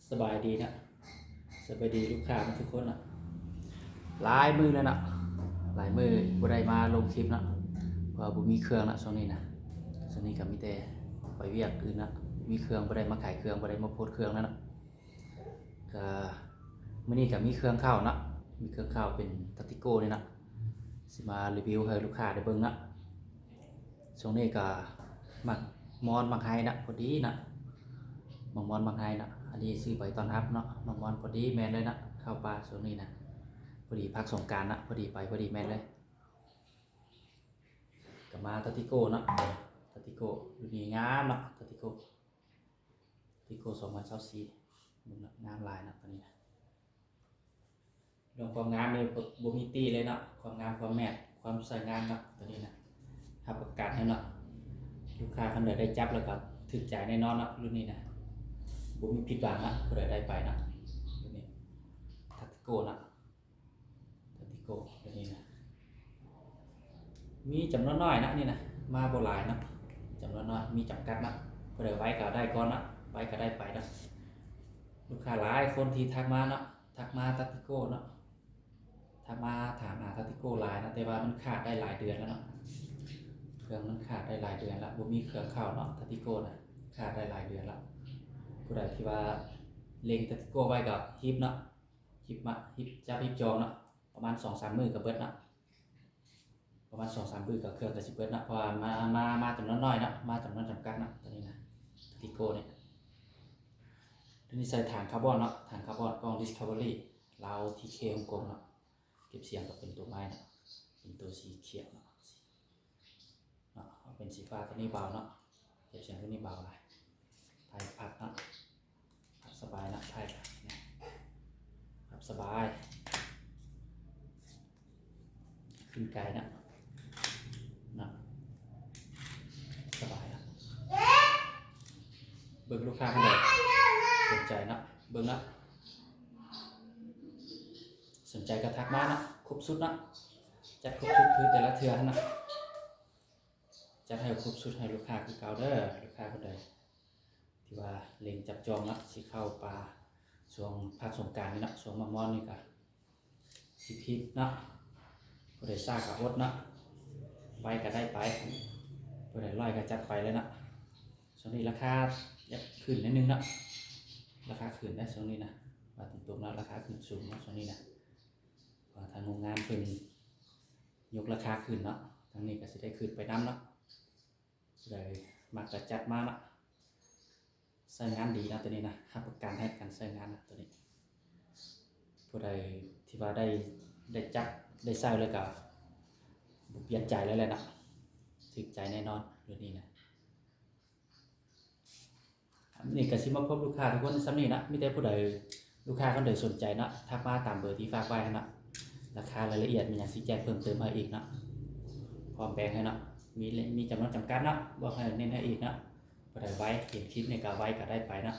ສະບາຍດີນະ ສະບາຍດີລູກຄ້າທຸກຄົນນະ. ຫຼາຍມື້ແລ້ວນະ ຫຼາຍມື້ບໍ່ໄດ້ມາລົງຄລິບນະ ເພາະວ່າບໍ່ມີເຄື່ອງນະຊ່ວງນີ້ນະ. ຊ່ວງນີ້ກໍມີແຕ່ໄປວຽກອື່ນນະ ມີເຄື່ອງ ບໍ່ໄດ້ມາຂາຍເຄື່ອງ ບໍ່ໄດ້ມາໂພສເຄື່ອງແລ້ວນະ. ກະມື້ນີ້ກະມີເຄື່ອງເຂົ້າເນາະ ມີເຄື່ອງເຂົ້າເປັນຕາຕິໂກ້ນີ້ເນາະ ຊິມາຣີວິວໃຫ້ລູກຄ້າໄດ້ເບິ່ງເນາະ. ຊ່ວງນີ້ກະໝາກມອນໝາກໄຮເນາະ ພໍດີເນາະ ໝາກມອນໝາກໄຮເນາະ. ອັນນີ້ຊື້ໄປຕ້ອນຮັບເນາະ ໝາກມອນພໍດີແມ່ນເລີຍເນາະ ເຂົ້າປ່າຊ່ວງນີ້ນະ ພໍດີພັກສົງການເນາະ ພໍດີໄປພໍດີແມ່ນເລີຍ. ກະມາຕາຕິໂກ້ເນາະ ຕາຕິໂກ້ ລຸ້ນນີ້ງາມເນາະ ຕາຕິໂກ້ ຕາຕິໂກ້ສອງພັນຊາວສີ່ ເບິ່ງເນາະ ງາມຫຼາຍເນາະ ຕອນນີ້ນະ. ເລື່ອງຄວາມງາມນີ້ບໍ່ ບໍ່ມີຕິເລີຍເນາະ ຄວາມງາມ ຄວາມແມ່ນ ຄວາມໃຊ້ງານເນາະ ໂຕນີ້ນະ ຮັບປະກັນໃຫ້ເນາະ. ລູກຄ້າຄົນໃດໄດ້ຈັບແລ້ວກໍຖືກໃຈແນ່ນອນເນາະ ລຸ້ນນີ້ນະ ບໍ່ມີຜິດຫວັງເນາະ ຜູ້ໃດໄດ້ໄປເນາະ. ລຸ້ນນີ້ຕາຕິໂກ້ເນາະ ຕາຕິໂກ້ ລຸ້ນນີ້ນະ ມີຈຳນວນໜ້ອຍເນາະ ນີ້ນະ ມາບໍ່ຫຼາຍເນາະ ຈຳນວນໜ້ອຍ ມີຈຳກັດເນາະ. ຜູ້ໃດໄວກໍໄດ້ກ່ອນເນາະ ໄວກໍໄດ້ໄປເນາະ. ລູກຄ້າຫຼາຍຄົນທີ່ທັກມາເນາະ ທັກມາຕາຕິໂກ້ເນາະ ທັກມາຖາມຫາຕາຕິໂກ້ຫຼາຍເນາະ ແຕ່ວ່າມັນຂາດໄດ້ຫຼາຍເດືອນແລ້ວເນາະ ເຄື່ອງມັນຂາດໄດ້ຫຼາຍເດືອນລະ ບໍ່ມີເຄື່ອງເຂົ້າເນາະ ຕາຕິໂກ້ນະ ຂາດໄດ້ຫຼາຍເດືອນລະ. ຜູ້ໃດທີ່ວ່າເລັງຕາຕິໂກ້ໄວ້ກໍຮີບເນາະ ຮີບມາ ຮີບຈັບຮີບຈອງເນາະ ປະມານສອງສາມມື້ກໍເບິດເນາະ ປະມານສອງສາມມື້ກໍເຄື່ອງກໍຊິເບິດເນາະ ເພາະວ່າມາ ມາ ມາຈຳນວນໜ້ອຍເນາະ ມາຈຳນວນຈຳກັດເນາະ ໂຕນີ້ນະ ຕາຕິໂກ້ນີ້. ໂຕນີ້ໃສ່ຖັງຄາບອນເນາະ ຖັງຄາບອນ ກ້ອງ Discovery ລາວ ທີເຄ ຮົງກົງເນາະ. ເກັບສຽງກໍເປັນຕົວໄມ້ເນາະ ເປັນຕົວສີຂຽວເນາະ ເນາະ ເອົາເປັນສີຟ້າ ຕົວນີ້ເບົາເນາະ ເກັບສຽງຕົວນີ້ເບົາຫຼາຍ ຖ່າຍພັບເນາະ ພັບສະບາຍເນາະ ຖ່າຍພັບສະບາຍ ຂຶ້ນໄກເນາະ ເນາະ ສະບາຍເນາະ. ເບິ່ງລູກຄ້າຄົນໃດສົນໃຈເນາະ ເບິ່ງເນາະ ສົນໃຈກໍທັກມາເນາະ ຄົບຊຸດເນາະ ຈັດຄົບຊຸດຄືແຕ່ລະເທື່ອຫັ້ນນະ ຈັດໃຫ້ຄົບຊຸດໃຫ້ລູກຄ້າຄືເກົ່າເດີ. ລູກຄ້າຄົນໃດທີ່ວ່າເລັງຈັບຈອງເນາະ ຊິເຂົ້າປ່າຊ່ວງພັກສົງການນີ້ເນາະ ຊ່ວງໝາກມອນນີ້ກະສິບຮີບເນາະ ຜູ້ໃດຊ້າກະອົດເນາະ ໄວກະໄດ້ໄປ ຜູ້ໃດລອຍກະຈັດໄປເລີຍເນາະ. ຊ່ວງນີ້ລາຄາຢາກຂຶ້ນໜ້ອຍໜຶ່ງເນາະ ລາຄາຂຶ້ນນະຊ່ວງນີ້ນະ ວ່າຕົງໆເນາະ ລາຄາຂຶ້ນສູງເນາະຊ່ວງນີ້ນະ ເພາະວ່າທາງໂຮງງານເພິ່ນຍົກລາຄາຂຶ້ນເນາະ ທາງນີ້ກໍຊິໄດ້ຂຶ້ນໄປນຳເນາະ. ຜູ້ໃດມັກກໍຈັດມາເນາະ ໃຊ້ງານດີເນາະ ໂຕນີ້ນະ ຮັບປະກັນໃຫ້ການໃຊ້ງານເນາະ ໂຕນີ້. ຜູ້ໃດທີ່ວ່າໄດ້ ໄດ້ຈັບໄດ້ໃຊ້ແລ້ວກໍບໍ່ປ່ຽນໃຈເລີຍແຫຼະເນາະ ຖືກໃຈແນ່ນອນ ໂຕນີ້ນະ. ອັນນີ້ກໍຊິມາພົບລູກຄ້າທຸກຄົນສ່ຳນີ້ເນາະ ມີແຕ່ຜູ້ໃດ ລູກຄ້າຄົນໃດສົນໃຈເນາະ ທັກມາຕາມເບີທີ່ຝາກໄວ້ຫັ້ນເນາະ. ລາຄາລາຍລະອຽດມີຫຍັງຊິແຈ້ງເພີ່ມເຕີມໃຫ້ອີກເນາະ ພ້ອມແບ່ງໃຫ້ເນາະ ມີ ມີຈຳນວນຈຳກັດເນາະ ບອກໃຫ້ເນັ້ນໃຫ້ອີກເນາະ. ຜູ້ໃດໄວ ເຫັນຄລິບນີ້ກໍໄວກໍໄດ້ໄປເນາະ